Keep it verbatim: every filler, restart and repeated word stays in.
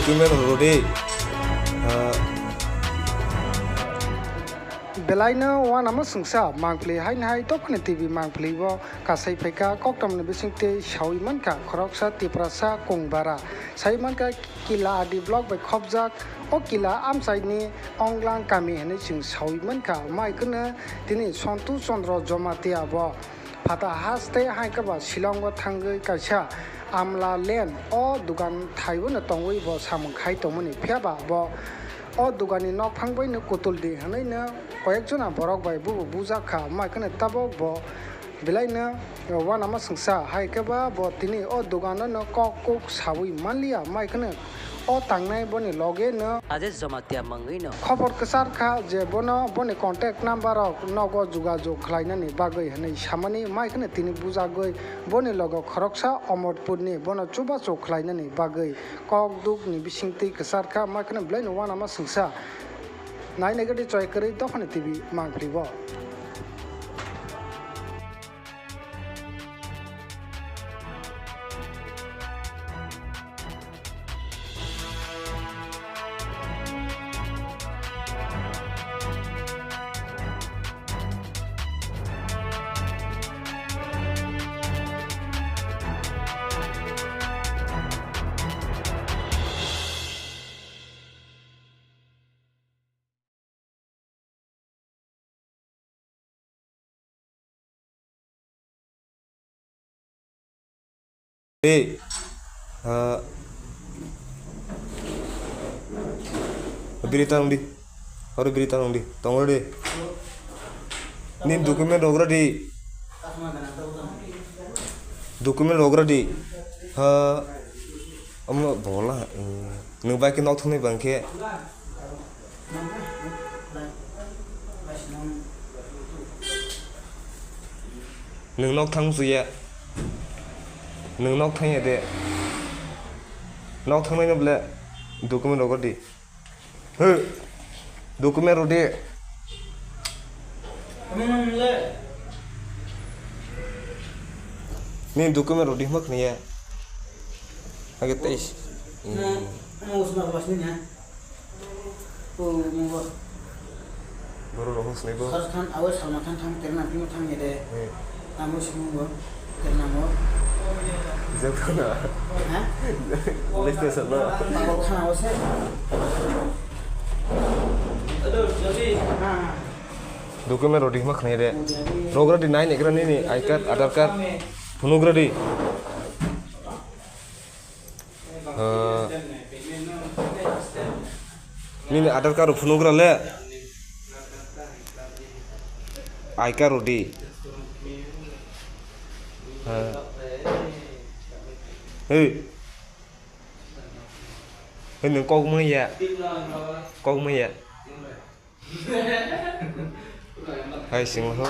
Document rwdi. Ah. Belaino uanama swngsa mangpli haino hai dophani T V mangpli bo kasai phaikha, koktamni bisingtwi saui mankha khoroksa Tiprasa Kongbara. Sai mankha Kila Adi block bai khopjak o Kila amchaini Onglang kami hinwi chwng saui mankha. Mai kheno tini Sontu Chandra Jamatia bo Phata haste hai khe ba Shillong o thangwi kaisa Amla Lane o dogan thaiwi no tongwi bo samung khai tongmani. Phiya ba bo o dogan ni nokphang bai no kutul di hinwi no koyek jona borok bai bo bujak kha. Mai kheno tabok bo belai no uanama swngsa hai khe ba bo tini o dogan no kok kuk saui manliya. Mai kheno o tangnai boni loge no Rajesh Jamatia mangwi no. Khobor kwchar kha je bono boni contact number rok nogo jogajog khlainani bagwi hinwi samani, mai kheno tini bujagwi boni logo khoroksa Omorpurni bono chubachu khlainani bagwi kok dukni bisingtwi kwchar kha, mai kheno belaino uanama swngsa. Nai nai gadi choi kwrwi dophani T V mangpli bo. Di. Ah. Biri tanong di. Oro biri tanong di. Tongor di. Ni document rogra di. Document rogra di. Ha. Omo bola. Nwng bai khe nok thangni bang khe. Nwng nok thang suya. Nwng nok thang ya de. Nok thangnai no ble document rogo di. He. Document rodi. Ni document rodi mak ni ya. Age teis. Mo usma bas ni ya. O, mo. Borok rok hwnwi bo. Sar khan, abo salma khan thang, terna phimo thang ye de. Hmm. Amo simi bo, terna mo. Jok na. Ha? Police station na. Abo khan abo se. Ha. Document rodi ma khne de. Rogra di nine ekra nini I card, Aadhaar card, phunuk rodi. Ah. Nini Aadhaar card rok phunugra le. I card rodi. Ah. Hey. Hey, nwng kok maya. Kok maya. Hai, sing ho.